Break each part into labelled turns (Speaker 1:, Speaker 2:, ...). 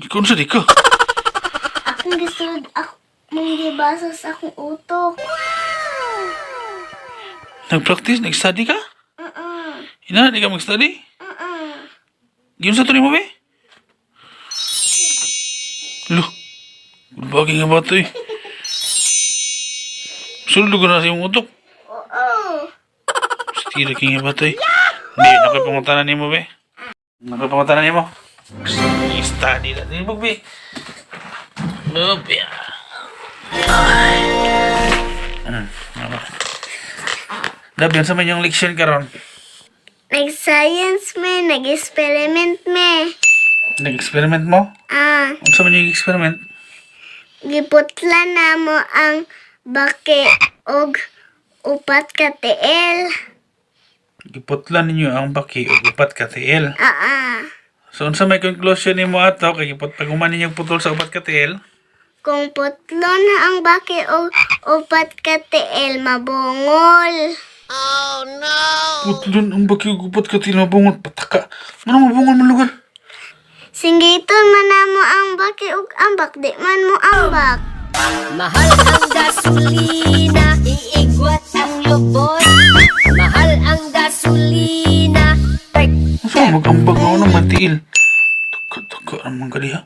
Speaker 1: Ikaw sa di ka.
Speaker 2: Akong gisulod ako mong gibasa sa akong utok.
Speaker 1: Nag-practice, nag-study ka?
Speaker 2: Mm-mm.
Speaker 1: Ina, di ka mag-study?
Speaker 2: Mm-mm.
Speaker 1: Giunsa to nimo be? Lo. Bagay nga ba to eh? Sulod ko na sa imong utok.
Speaker 2: Oo.
Speaker 1: Stira kay nga ba to eh? Hindi, nakoy pangutanan nimo be. Nakoy pangutanan nimo. Study na din be. Lupi. Ay. Ano? Dabi, unsa man yung leksyon karon?
Speaker 2: Nag-science me, nag-experiment me.
Speaker 1: Nag-experiment mo?
Speaker 2: Ah,
Speaker 1: Unsa man yung experiment?
Speaker 2: Giputla na mo ang baki og upat ka tiil.
Speaker 1: Giputlan ninyo ang baki og upat ka tiil.
Speaker 2: Ah, ah.
Speaker 1: So unsa may conclusion nimo ato kay giput pag human ninyo putol sa upat ka tiil?
Speaker 2: Kung putlon na ang baki og upat ka tiil, mabungol.
Speaker 1: Putlon ang baki og upat ka tiil, mabungol pataka. Manong mabungol man lugar?
Speaker 2: Singgiton man na mo ang baki og ambak, di man mo ambak.
Speaker 3: Mahal ang gasolina, iigwat ang lubot. Mahal ang gasolina, tek.
Speaker 1: Unsa man mag-ambag ako naman tiil? Taka taka naman ka diha.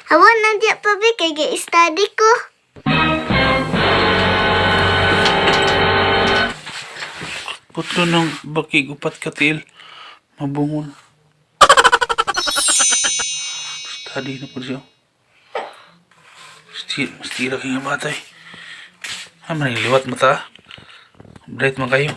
Speaker 2: Hawan na diya pa be, kay gi-study ko.
Speaker 1: Putlon ang baki og upat ka tiil, mabungol. Study na po siya. Stira kay nga bata eh. Ah, maniliwat mo ta. Bright man kayo.